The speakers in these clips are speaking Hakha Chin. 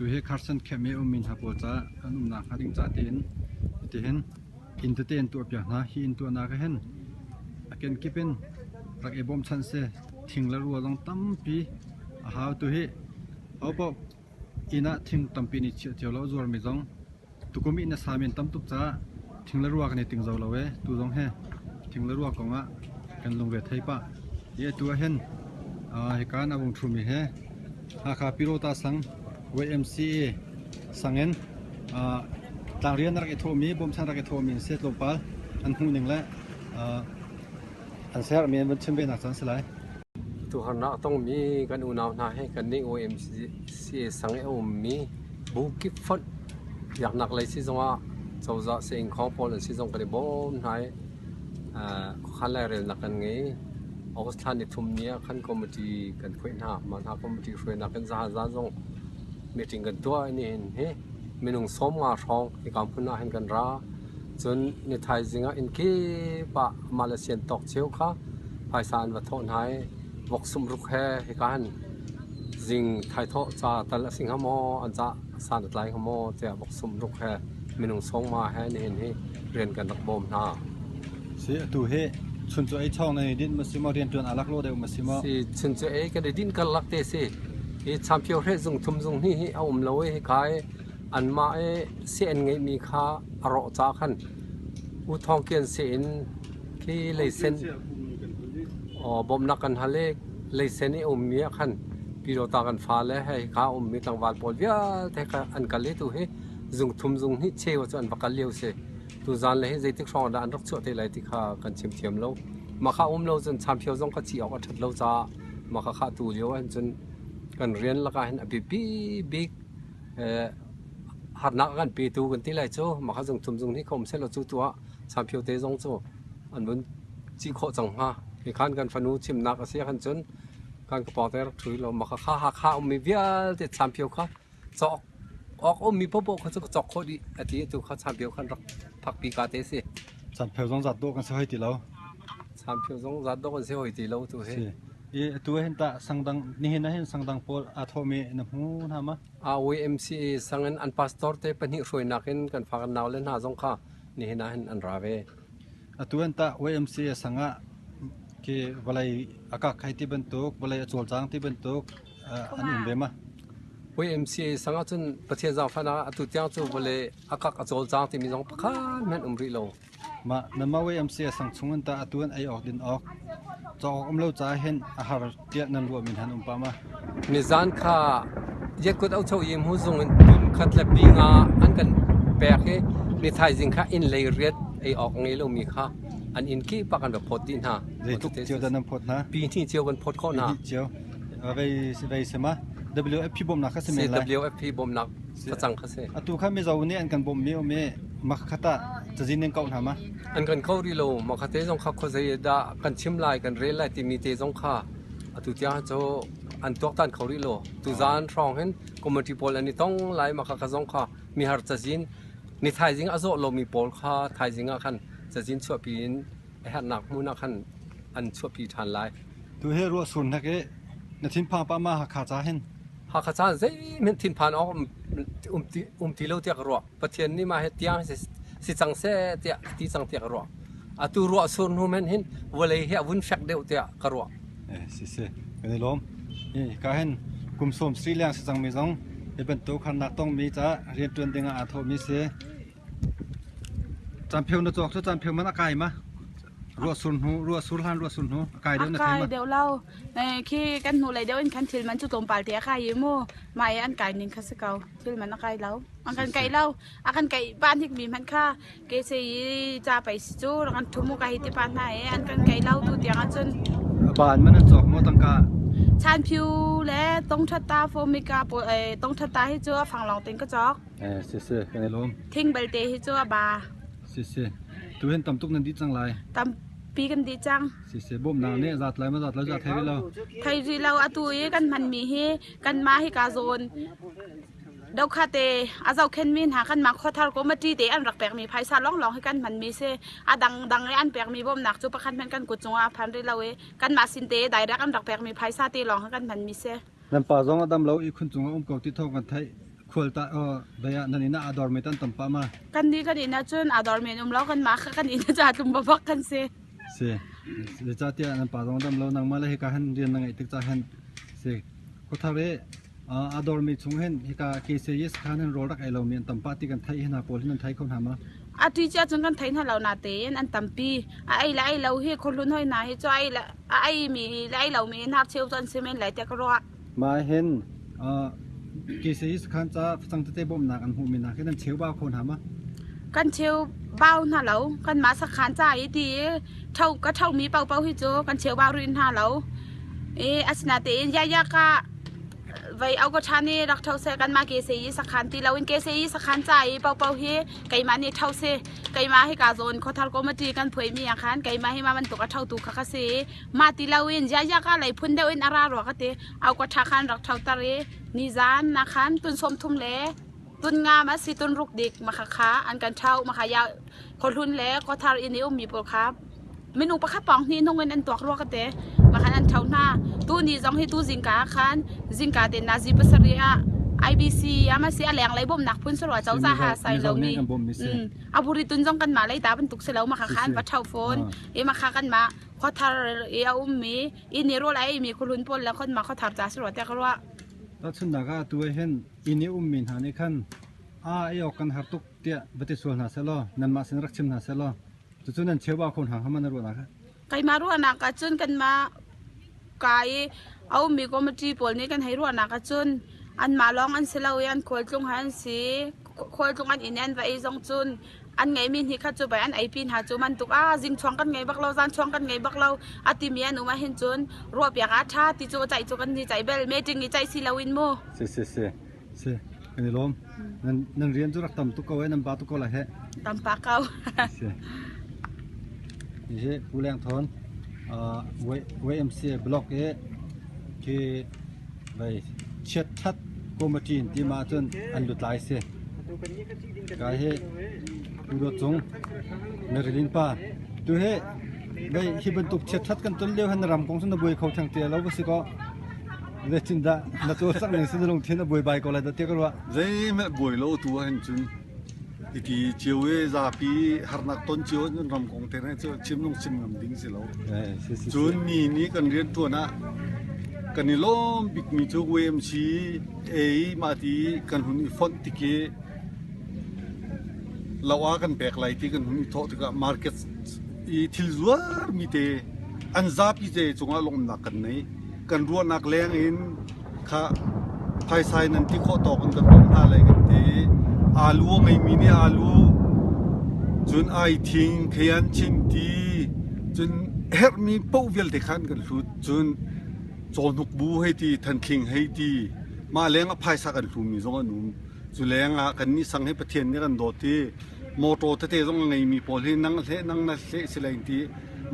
Tu hi Carson camp i a ummi hna pawl caah an umnak hnga ding ca tiin hitihin inn tete an tuahpiak hna. Hi inn tuahnak ah hin a kenkip in rak i bawmchan si. Thing le rua zong tampi a hau. Tu hi ahopaoh inn ah thing tampi nih chiah cio lo a zuarmi zong Tukum i na sami an tam tuk caah thing le rua kan i tingzo lo ee. Tu zong hi thing le rua kong ah kan lungre thei pah. Hi atu ah hin hika na vung ṭhumi hi Hakha Pyirota sang YMCA sang in tlangrian rak i thawhmi, bawmchan rak i thawhmi an si tlawmpal an hmuhning le An sermi an vun chim ve nak caan si lai. Tu harnak a tongmi kan unau hna he kannih OMCA sang i a ummi bu kip fonh biaknak lei si zongah cozah siangkhawng pawl an si zong kan i bawm hna i khuakhan lairelnak kan ngei. August thla ni thum ni ah khan committee kan phuah hna. Mah hna committee hruainak in zahan zan zong meeting kan tuah i nihin hi minung 50 hrawng hika hmun ah hin kan ra. Cun ni thaizing ah inn kip ah mah le sian tawk cio kha phaisa an va thawh hna i vok sumruk he hika hin zing thaithawh ca tal a si hnga maw, an ca san a tlai hnga maw tiah vok sumruk he minung sawngma he nihin hi rian kan rak bawm hna. Si atu hi chuncaw ei chawng nan i dinh ma si maw rianṭuan aa laklawh deuh ma si maw? Si chuncaw ei kan i dinh karlak te si. Hi champhio hreh zung thum zung hnih hi a um lo i hika i Anmah i seh an ngeihmi kha a rawh caah khan U Thawng Kian seh in khi leisen bawmhnak kan hal i leisen i a ummi ah khan Pyidawta kan fale he hika a ummi tlangval pawl vialte kha an kal i tuhi zung thum zung hnih cheu cu an va kal lio si. Tuzaan le hi zeitik hrawng dah an rak chuah te lai ti kha kan chim thiam lo. Mah kha um lo cun champhio zong kha ci awk a ṭhat lo caah mah kha kha tu lio ahhin cun kan rian lakah hin a biapi bik Harnak a kan petu kan ti lai cu mah kha zung thum zung hnih kha um sehlaw cu tu ah Sanphio te zong cu an vun cih khawh cang hnga. Hi khan kan fanu chimnak a si ahkhan cun kan ka pawng te rak ṭhu law mah kha kha Hakha ummi vialte Sanphio kha cawk awk ummi paohpaoh kha cu ka cawk khawh dih a ti tu kha Sanphio khan rak phakpi ka te si. Sanphio zong zat dawh kan si hoi ti lo. Sanphio zong zat dawh kan si hoi ti lo tu hi. Si. I atu ah hin tah sangdang nihin ah hin sangdang pawl aa thawhmi na hmu hna ma? AOMCA sang in an pastor te pahnih hruainak in kan fa kan naule hna zong kha nihin ah hin an ra ve. Atu an tah YMCA sang ah khi vawlei a kak khai ti bantuk, vawlei a cawlcang ti bantuk an um ve ma? YMCA sang ah cun Pathian zaangfahnak ah atu tiang cu vawlei a kak a cawlcang timi zong pakhat hmanh um rih lo. Mah nanmah YMCA sang chung in tah atu an ei awk din awk cawk awk um lo caah hin a har tiah nan ruahmi hna an um pah ma? Nizan kha Yatkut Ocho Yim hu zung in tun khat le pi nga an kan pek i ni thaizing kha inn lei riat ei awk ngei lomi kha an inn kip ah kan va phawt dih hna. Zeitluk cio dah nan phawt hna? Pi hnih cio kan phawt khawh hna. Pi hnih cio. Vei vei sema WFP bawmhnak kha si men lai. WFP bawmhnak facang kha si. Atu kha Mizo nih an kan bawmhmi um i makhat ah cazin in koh hna ma? An kan ko rih lo. Makhat te zong kha khuazei dah kan chim lai kan rel lai timi te zong kha atu tiang cu an tuaktan kho rih lo. Tuzaan hrawng hin committee pawl an i tong lai makha kha zong kha mihar cazin ni thaizing a zawh lomi pawl kha thaizing ah khan cazin chuahpi in a herhnak hmun ah khan an chuahpi ṭhan lai. Tu hi ruah sur hnek i na thinphang pah ma Hakha ca hin? Hakha ca zeihmanh thinphan awk um ti, um ti lo tiah ka ruah. Pathian nih mah hi tiang si cang seh tiah a ti cang tiah ka ruah. Atu ruah sur hnu men hin vawlei hi a vun fek deuh tiah ka ruah. Eh, si si, kan i lawm. Hi ka hin kum sawm sri leng si cangmi zong hi bantuk harnak tongmi ca rianṭuan dingah aa thawhmi si. Canphio na cawk cu canphio man a kai ma? Ruah sur hnu, ruah sur hlan, ruah sur hnu a kai deuh na thei ma? A kai deuh lo. Khi kan hnu lei deuh in khan thil man cu tlawmpal te a kai i mu. Mah i an kai ning kha si ko. Thil man a kai lo. An kan kai lo. A kan kai pa hnik mi hmanh kha ke se i ca pei si cu rak an thum u ka hi ti pa hna i an kan kai lo tu tiang ahcun. Ban man an cawk maw tangka? Chanphiu le tongthatta fomika pawl tongthatta hi cu a fanglong tein ka cawk. Eh, si si, kan i lawm. Thing belte hi cu a ba. Si si. Tu hin tam tuk nan dih cang lai. Tampi kan dih cang. Si si, bawmhnak nih zat lai ma zat lo zat thei rih lo. Thei rih lo atu i kan hmanmi hi kanmah hi ka zawn dokhate a zohkhenmi hna kanmah khuathar committee te an rak pekmi phaisa lawnglawng hi kan hmanmi si. A dangdang i an pekmi bawmhnak cu pakhat hmanh kan kut cungah a phan rih lo i kanmah sin te direct an rak pekmi phaisa te lawng hi kan hmanmi si. Nan pa zong a dam lo i khun cung ah um ko ti thawng kan theih. Khual ta vei ah nan inn ah aa dormi tan tam pah ma? Kan nih kan inn ah cun aa dormi an um lo kanmah kha kan inn ah tlum bak kan si. Si. Zeicahtiah nan pa zong dam lo nangmah le hika hin rian na ngeih tik cah hin si. Khuathar i aa dormi chung hin hika KCS khan hin rawl rak ei lomi an tam pah ti kan theih hi hna pawl hin nan thei kho hna ma? A ti cia cun kan thei hna lo natein an tampi. A ei le ei lo hi khuahlun hoi hna hi cu a ei le a ei mi le ei lomi hnar cheu cu an si men lai tiah ka ruah. Mah hin KCS sakhan ca facang tete bawmhnak an hmuhmi hna khi nan cheu bau kho hna ma? Kan cheu bau hna lo. Kanmah sakhan ca i ti i tho ka thomi paohpaoh hi cu kan cheu bau rih hna lo. I asinatein yaya ka vei au ka ṭhan i rak tho seh kanmah KCE sakhan ti loin KCE sakhan ca i paohpaoh hi keimah nih tho si. Keimah hi ka zawn khuathar committee kan phuaimi ah khan keimah hi mah bantuk a thotu kha ka si i mah ti loin yaya ka lei phun deuh in a ra rua ka ti. Au ka ṭha khan rak ṭhoter i nizan na khan tun 30 le tun nga ma si tun ruk dik ma kha kha an kan ṭhau ma kha ya khuahlun le khuathar inn i ummi pawl kha minung pakhat pawng hnih hnung in an tuak rua ka te ma khan an ṭho hna tu ni zong hi tu zingka ah khan zingka te nazi pasarih ah IBC ama si a leng lei bawmhnak phun sarwa cozah ha sai lo mi aburi tun zong kan mah lei ta bantuk si lo ma kha khan va ṭho fawn i ma kha kan mah khuathar i a ummi inn i rawl a eimi khuahlun pawl le khonma khuathar ca si rua tiah ka ruah. Tahchunhnak ah atu ah hin inn i ummi hna nih khan a ei awk kan har tuk tiah va ti sual hna sehlaw nanmah sin rak chim hna sehlaw cucu nan cheu bau kho hna hnga ma na ruahnak ah? Keimah ruahnak ah cun kanmah ka i a ummi committee pawl nih kan hei ruahnak ah cun anmah lawng an si lo i an khualtlung he an si khualtlung an inn i an va ei zong cun an ngeihmi hni khat cu pei an eipi hna cu bantuk ah zingchuang kan ngei bak lo zanchuang kan ngei bak lo a timi an um ahhin cun ruahpiak ah ṭha ti cu caih cu kan ni caih bel meeting i caih si loin mu. Si si si si kan i lawm. Nan nan rian cu rak tam tuk ko eh nan ba tuk ko lai heh. Tam pa ko. Si. Hi Pu Leng Thawn YMCA block i khi vei chiat that committee in ti ma cun an lutlai si. Ka hi Pu Dawt Cung Marilyn pa tu hi vei hi bantuk chiat that kan ton lio han ram kong cu na buai kho theng te lo va si ko. Zeitindah na cawlcangh ning sin na lungthin a buai bai ko lai dah tiah ka ruah. Zeihmanh buai lo tu ahhin cun hiti cio i zapi harnak ton cio in ram kong te cu chim nung chim ngam ding si lo. Cun mi nih kan rianṭuan ah kan i lawm bikmi cu YMC ei mah ti kan hun i fonh tik i lo ah kan pek lai ti kan hun i thawh tikah market i thil zuarmi te an zapi te cungah lawmhnak kan nei. Kan ruahnak leng in kha phaisa in an ti khawh tawk in kan bawmh hna lai kan ti. Aalu a ngeimi nih aalu, cun aithing, khayan chinti, cun herhmi paoh vialte kha an kan hlut. Cun cawhnuk bu hei ti, thanthling hei ti, mah leng ah phaisa kan hlumi zong an um. Cu leng ah kannih sang hi Pathian nih kan dawt i motor tete zong a ngeimi pawl hi nang hleh nang na hleh si lai ti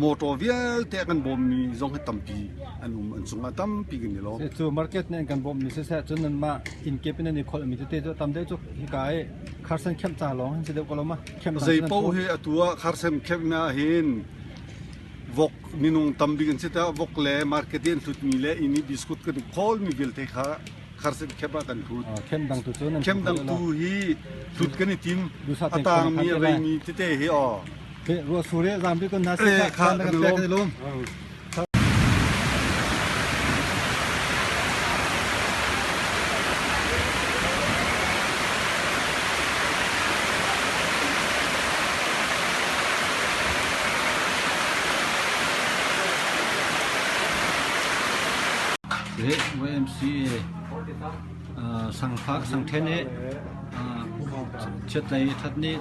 motor vialte a kan bawmmi zong hi tampi an um an cungah tampi kan i lawm. Cu market nih an kan bawmmi siseh cun nanmah inn kip in an i kholhmi tete cu tam deuh cu hika i kharsan khemh ca lawng hin si deuh ko lo ma? Zei paoh hi atu ah kharsan khemh na hin vok minung tambik an si ta vok le market i an hlutmi le inn i biscuit kan i khawlmi vialte kha kharsan khep ah kan hlut. Khem dang tu cu nan Khem dang tu hi hlut kan i tim. A tangmi a veimi tete hi aw. Ruah sur i zampi kun hna sih kha kan i lawm. YMCA sangṭhen i chiatlei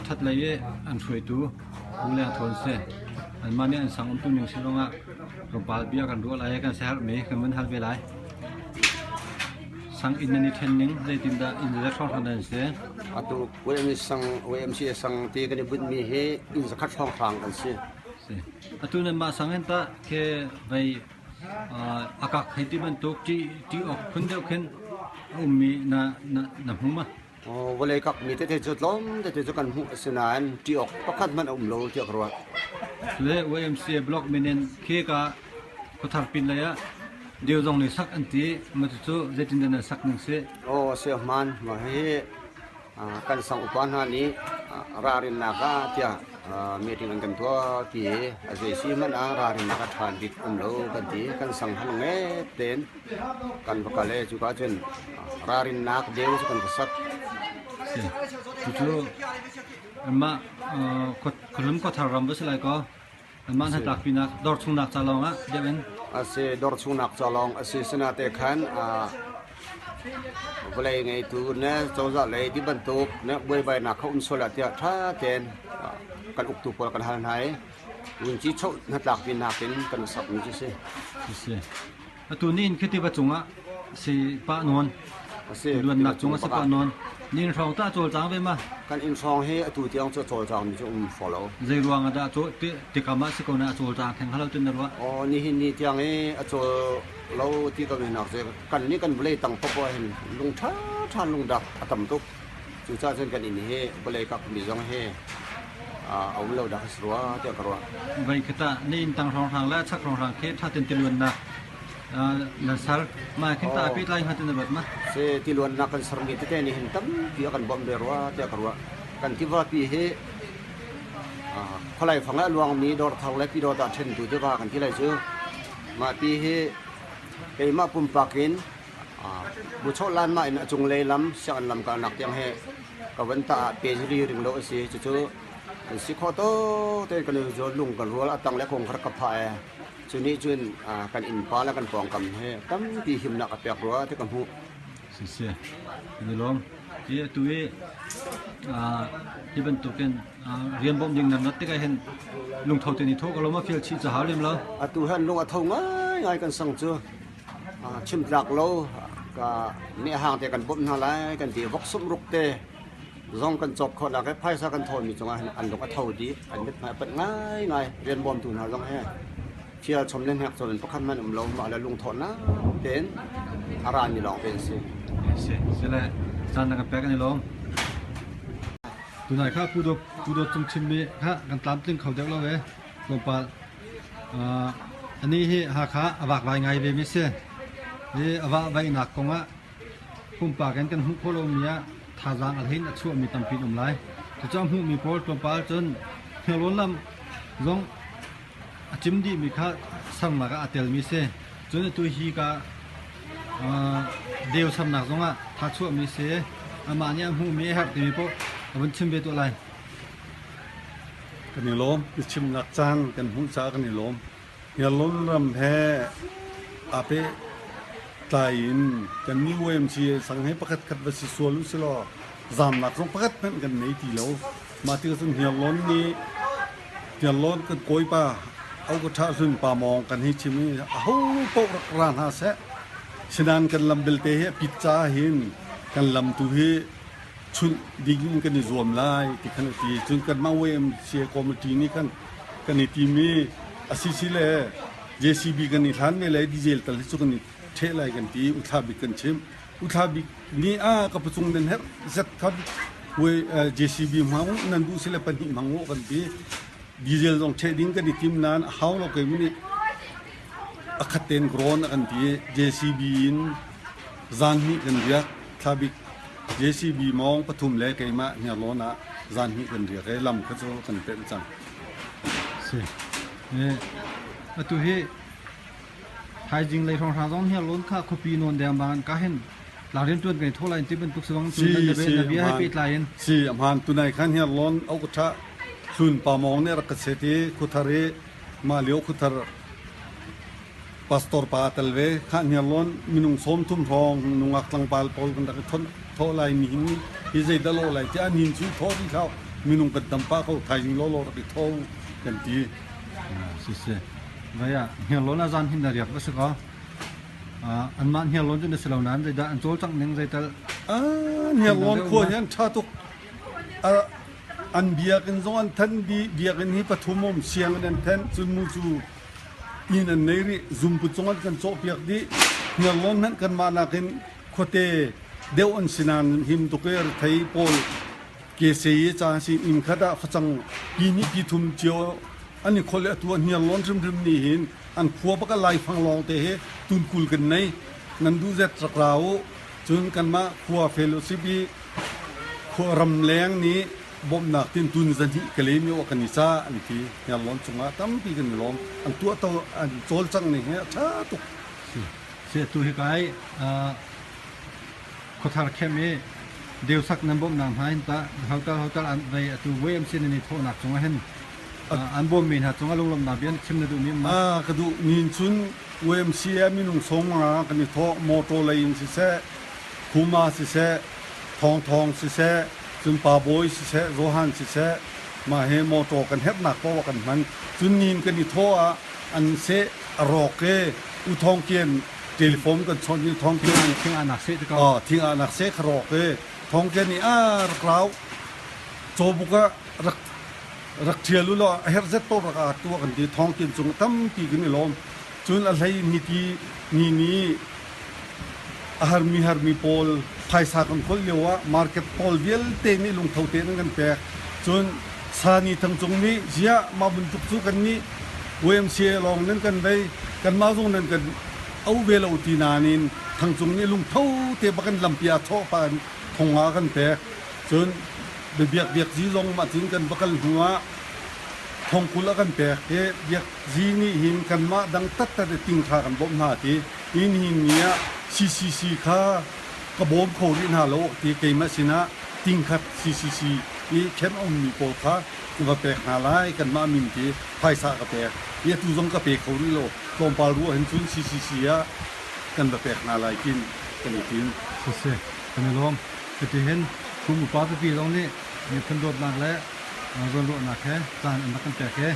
ṭhatlei i an hruaitu Pu Leng Thawn si. Anmah nih an sang umtu ning si zongah tlawmpal bia kan ruah lai i kan siaherhmi kan vun hal ve lai. Sang inn nan i ṭhen ning zeitindah inn zeizat hrawnghrang dah nan si? Atu YMCA sang ti kan i bunhmi hi inn zakhat hrawnghrang kan si. Atu nanmah sang in tah khi vei A kak hei ti bantuk ṭih awk phun deuh khin a ummi na hmu ma? Vawlei kakmi tete cu tlawm tete cu kan hmuh asinain ṭih awk pakhat hmanh a um lo tiah ka ruah. Le YMCA block min in khi ka khuathar pin lei ah Deu zong nih sak an ti. Mah cucu zeitindah nan sak ning si? Aw si hmaan. Mah hihi kan sang upa hna nih ralrinnak ah tiah meeting an kan tuah pi i a zei si hmanh ah ralrinnak a ṭha bik um lo kan ti. Kan sang han nget tein kan va kal i cuka cun ralrinnak deu cu kan va sak. Si. Cucu anmah khualum khuathar ram va si lai kaw anmah hnatlakpinak dawr chungnak ca lawng ah deuh in A si dawr chungnak ca lawng a si sinate khan vawlei ngeitu ne cozah lei ti bantuk ne buaibainak kha um sual ah tiah ṭha tein kan uktu pawl kan hal hna i vunci choh hnatlakpinak in kan sakmi cu si. Si. Atu ni in khi tiva cungah si pah nawn. A si. Luannak cung a si pah nawn. Ni in hrawng tah cawlcang ve ma? Kan inn hrawng hi atu tiang cu cawlcang mi cu um faw lo. Zei ruang ah dah tikam ah si ko na a cawlcang theng halo tin na ruah? Aw nihin ni tiang i a cawl lo ti ko nak cu kan nih kan vawlei tang popoh hin lung ṭha ṭha lungdak a tam tuk. Cucaah cun kan inn hi vawlei kak mi zong hi a um lo dak a si rua tiah ka ruah. Vai khata na inn tang hrawnghrang le chak hrawnghrang khi ṭha ten tiluannak nan ser ma khin ta pehtlai hnga tin na ruat ma? Si tiluannak kan sermi tete nih hin tampi a kan bawmh ve rua tiah ka ruah. Kan tiva pi hi khualai fang ah a luangmi dawrthar le pyidawta ṭhentu tiva kan ti lai cu. Mah pi hi keimah pumpak in Buchoh lanmah in a cunglei lam sianginn lam kalnak tiang hi ka van tah ah pezili ring lo a si. Cucu kan si khawh tawk tein kan i zawl lung kan rual a tang le kong kha rak ka phah ee. Cu nih cun kan innpa le kan pawngkam hi tampi himnak a pek rua ti ka hmuh. Siseh, kan i lawm. Hi atu i hi bantukin rian bawmh ding nan rat tikah hin lungtho tein i thawh ko lo ma fial chih ca hau lem lo. Atu han lung a tho ngaingai kan sang cu. Chimtlak lo ka mehhang te kan bawmh hna lai kan ti vok sumruk te zong kan cawk khawh nak he phaisa kan thawn mi cungah hin an lung a tho dih an mithmai a panh ngaingai rian bawmtu hna zong he fial chom le hnek chom in pakhat hmanh um lo mah le lungthawhnak tein a ra mi lawng te an si. Si sile caan na kan pek an i lawm. Tunai kha pu dawt pu dawt cung chim mi kha kan tlamtling kho deuh lo e. Tlawmpal anih hi Hakha a vakvai ngai ve mi si. Hi a vahvaihnak kong ah pumpak in kan hmuh khawh lomi ah thazaang a hlei in a chuahmi tampi an um lai. Cucaah hmuhmi pawl tlawmpal cun Hniarlawn lam zong a cim dihmi kha sernak ah a telmi si. Cun atu hi ka deu sernak zong ah tha chuahmi si. Amah nih a hmuhmi a herh timi paoh a vun chim ve tuah lai. Kan i lawm. Biachimnak caan kan hmuh caah kan i lawm. Hniarlawn ram he aa pehtlai in kan nih YMCA sang he pakhat khat va si sual u silaw zaamnak zong pakhat hmanh kan nei ti lo. Mah tikah cun Hniarlawn nih Hniarlawn kan kawipa Auka Hlun Pa Mawng kan hei chim i aho paoh rak ra hna seh. Sinain kan lam belte hi a pit caah hin kan lam tu hi chunh ding in kan i zuam lai ti khan a ti. Cun kanmah YMCA committee nih khan kan i tim i a sisi le JCB kan i hlan ve lai diesel tal hi cu kan i ṭheh lai kan ti Uthla Bik kan chimh. Uthla Bik nih a ka pacung nan herh zet kha JCB hmang u nan duh sile pahnih hmang u kan ti. Diesel zong ṭheh ding kan i tim nain a hau lo keimah nih a khat tein grawn a kan ti. JCB in zan hnih kan riak. Thla Bik JCB mawng pathum le keimah Hniarlawn ah zan hnih kan riak i lam kha cu kan pemh cang. Si. Atu hi thaizing lei hrawnghrang zong Hniarlawn kha khuapi nawn deng bang ka hin tlang riantuan kan i thawh lai ti bantuk sawang tu nan na bia he pehtlai in. Si a hmaan tunai khan Hniarlawn Okṭha hlun pa mawng nih rak ka set i khuthar i mah lio khuthar Pastor pa a tel ve. Khah Hniarlawn minung 30 hrawng nungak tlangpal pawl kan rak i thawh lai ni hin hi zeidah lawh lai tiah nin cu thawh dih hlah minung kan tam pah ko thaizing lawlaw rak i tho kan ti. Siseh. Vai ah Hniarlawn ah zan hin na riak va si ko. Anmah Hniarlawn cu na si lo nain zeidah an cawlcangh ning zeital. Hniarlawn khua hi an ṭha tuk. An biakinn zong an then dih. Biakinn hi pathum um sianginn an then. Cun mu cu inn an nei rih zumput zong an kan cawhpiak dih hniarlawn hmanh kanmah nakin khuate deuh an si nain him tuk i rethei pawl kese i caan si inn khat ah facang pi hnih pi thum cio. An i kholh i atu ah Hniarlawn hrimhrim nih hin an khua bak a laifang lawng te hi tunkul kan nei. Nan duh zet rak ra u. Cun kanmah khua fellowship i khua ramleng nih bawmhnak tin tun zahnih ka lem i kan i ca an ti. Hniarlawn cungah tampi kan i lawm. An tuahto an cawlcangh ning hi a ṭha tuk. Si atu hi kai khuathar khem i deusak nan bawmhnak hna hin tah hotel hotel an vei atu YMC nan i thawhnak cungah hin an bawmmi hna cungah lunglawmhnak bia chim na duhmi um ma? Ka duh nin cun UMC ah minung sawm nga kan i thawh motor lei in siseh Khuma siseh Thawng Thawng siseh cun Pa Bawi siseh Johan siseh mah hi motor kan herhnak paoh ah kan hman cun nin kan i thawh ah an seh a rawk i U Thawng Kian telephone kan chawnh i Thawng Kian nih thing ah nak seh te ko thing ah nak seh kha rawk i Thawng Kian nih a rak rau cawbuk ah rak rak ṭhial u law a herh zet paoh rak aa tuah kan ti Thawng Kian cung tampi kan i lawm cun a hlei niti ni ni a harmi harmi pawl phaisa kan kawl lio ah market pawl vialte nih lungtho tein an kan pek cun Sani Thangcung nih ziah mah bantuk cu kan nih YMCA lawng nan kan vei kanmah zong nan kan au ve lo ti nain Thangcung nih lungtho te bak in lampi ah chawh pah in thong ah kan pek cun biak biak zi zong mah tin kan va kal hnu ah thong 20 a kan pek i biak zi nih hin kanmah dang tattat i ting tha kan bawmh hna ti hi nihin ni ah CCC kha ka bawm kho rih hna lo ti keimah sinah tingkhat CCC i khem a ummi pawl kha ka va pek hna lai kanmah min ti phaisa ka pek i atu zong ka pe kho rih lo tlawmpal ruah hin cun CCC ah kan va pek hna lai tin kan i tim. Siseh, kan i lawm. Cuti hin kum upa pipi zong nih miphun dawtnak le zawnruahnak he caan an rak kan pek i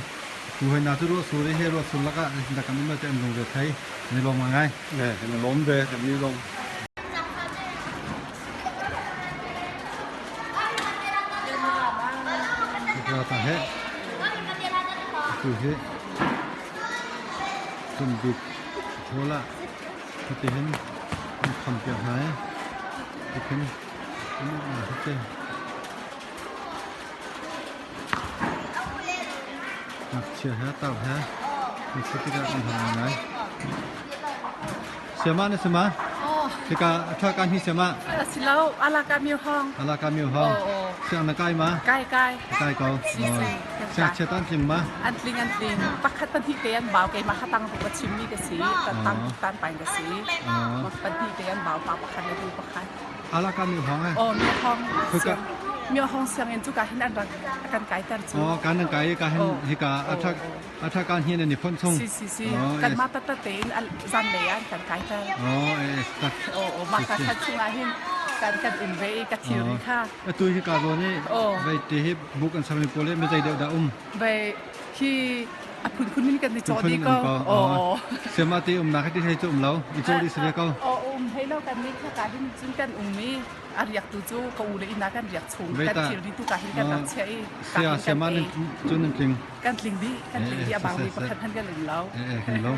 tu hoi na cu ruah sur i hi ruah sur lakah rak kan um te an lungre thei kan i lawm ngai. Kan i lawm ve kan i lawm. Ta he tu hi tumbik thola hitihin an kham piak hna i tikhin an um hite Ngakchia he tar he an si tikah an har ngai. Siama na sima? Tika atha kan hi siama? Silo ala ka miu hong. Ala ka miu hong. Siang na kai ma? Kai kai. Kai ko. Siang chia tan tling ma? An tling an tling. Pakhat pahnih te an bau ke ma hatang tu ka chim mi ka si. Tang tan pain ka si. Pahnih te an bau pa pakhat le tu pakhat. Ala ka miu hong eh? Oh miu hong. Miu hong siang in cu ka hin an rak kan kai ter cu. Oh kan an kai ka hin hika athak athak kan hin an i phon chung. Si si si. Kan ma tata te in zan lei an kan kai ter. Oh eh tak. Oh oh ma ka khat chung ah hin kan kan um ve i ka thilri kha. Atu hi ka zawn i vei te hi buk an sermi pawl hi mi zei deuh dah um? Vei hi a phunphun in kan i cawh dih ko. Oh. Siama te umnak hi ti hei cu um lo. I cawh dih si ve ko. Oh um hei lo kan nih kha ka hin cun kan um i a riak tu cu ka u le inn ah kan riak chung kan thilri tu ka hin kan rak chiah i sia siama nan cun nan tling. Kan tling dih kan tling dih a bang mi pakhat han kan um lo. Eh eh kan lo.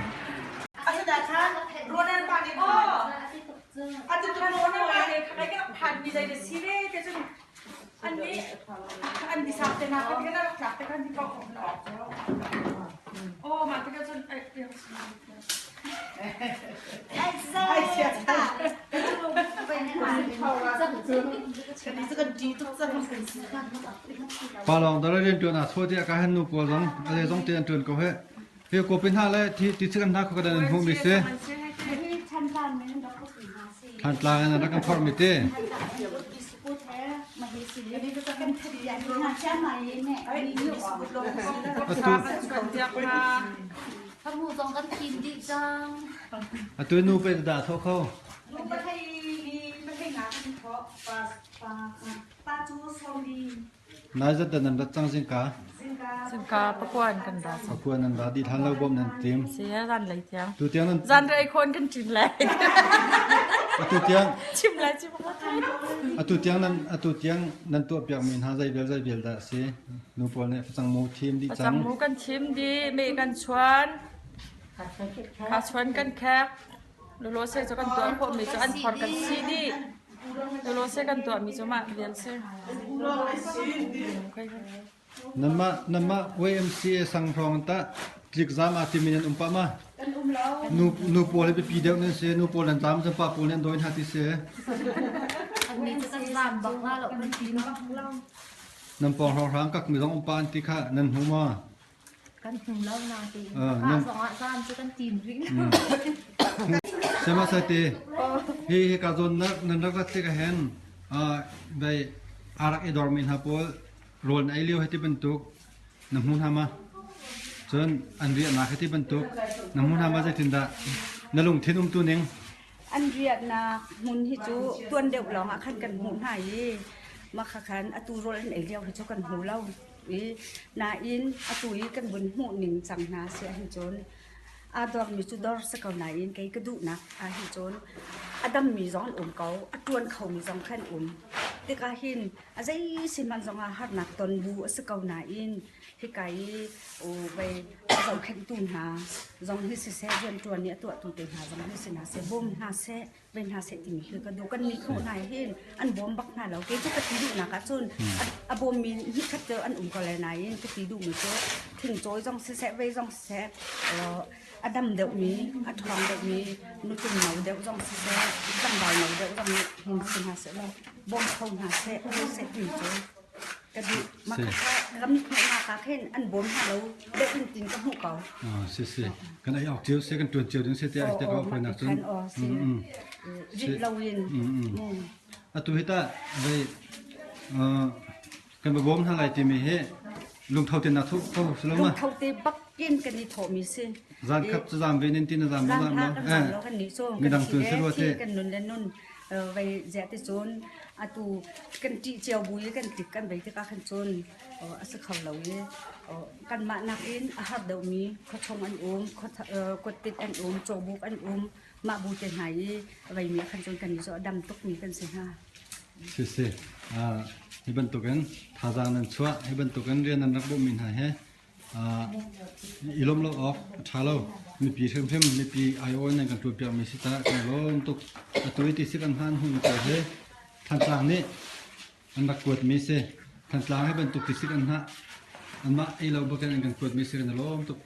Pa lawng dara rian ṭuan ah chaw tiah ka han nu pawl zong a le zong te an ṭuan ko he. Hi ko pin hna le thi ti chikan hna kho ka dan an hmuh mi si. Thantlang in an rak kan phorh mi ti. Atu Atu nu pe da tho kho. Nai zat dan nan rat cang zingka. Zingka pakuan kan ra. Pakuan nan ra di than lo bom nan tim. Si zan lei tiang. Tu tiang nan zan rei khon kan ṭin lai. Atu tiang chim lai chim Atu tiang nan atu tiang nan tuah piak mi hna zei bel zei bel dah si. Nu pawl nih facang mu thim dih cang. Facang mu kan thim di me kan chuan. Kha chuan kan khek. Lolo se cu kan tuah khawh mi cu an phor kan si dih. Lolo se kan tuah mi cu mah vial si. Nanmah nanmah YMCA sang hrawng tah tlikzam aa timi nan um pah ma? Kan um lo. Nu nu pawl hi biapi deuh nan si, nu pawl nan zam cun pa pawl nih an dawi hna ti si. Annih cu kan zam bak hna lo kan ti bak lo. Nan pawng hrawnghrang kakmi zong um pah an ti kha nan hmu maw? Kan hmu lo na ti. Ka zong ah zam cu kan tim rih. Sema sate hi hi ka zawn nak nan rak rat tik ahhin dai arak i dormi hna pawl rawl na ei lio hiti bantuk na hmu hna ma? Cun an riahnak hiti bantuk na hmu hna ma zeitindah na lungthin umtu ning? An riahnak hmun hi cu tuan deuh lawng ah khan kan hmuh hna i mah kha khan atu rawl an ei lio hi cu kan hmu lo. I nain atu i kan vun hmuh ning cang hna si ahhin cun aa dormi cu dor si ko nain kei ka duhnak ahhin cun a dammi zong an um ko, a ṭuan khomi zong khan um. Tikah hin a zei si hmanh zongah harnak ton bu a si ko nain hika i vei a zohkhenhtu hna zong hi siseh rianṭuan i a tuahtu te hna zong hi si hna seh bawm hna seh ve hna seh timi khi ka duh. Kan miphun hna hin an bawm bak hna lo. Kei cu ka ti duhnak ahcun a bawmmi hnihkhat cu an um ko lai nain ka ti duhmi cu thingcawi zong siseh vei zong siseh a dam deuhmi a ṭhawng deuhmi nutung no deuh zong siseh tlangval no deuh zong nih hin si hna seh law bawm kho hna seh seh ti cu ka duh. Mah kha ka mithmuhnak ah khin an bawm hna lo deuh in tin ka hmuh ko. Si si kan ei awk cio si kan ṭuan cio ding si tiah te ka nak cun rit lo in. Atu hi tah vei kan va bawm hna lai timi hi lungtho te na thuh ko si lo ma? Lungtho te bak in kan i thawhmi si. Zan khat cu zam ve nin ti na zam lo zam kan zam lo kan nih cu midang tun si rua te kan nun le nun vei ziah ti cun atu kan ṭih cio bu i kan tlik kan vei tikah khan cun a si kho lo i kanmah nakin a har deuhmi khuachung an um kuttit an um cawbuk an um mah bu te hna i veimi ah khan cun kan i cu a dam tukmi kan si hna. Si si hi bantukin thazaang nan chuah hi bantukin rian nan rak bawmhmi hna he I lawmh lo awk a ṭha lo. Mipi hrimhrim mipi aiawh in nan kan ṭuanpiakmi si caah kan i lawm tuk. Atu i tisik an hman hung pawl hi Thantlang nih an rak kuatmi si. Thantlang hi bantuk tisik an hah anmah ei lo bakin an kan kuatmi si kan i lawm tuk.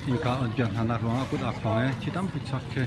Innka on piak hna nak ruangah kut aa khawng i thi tampi chuak khi.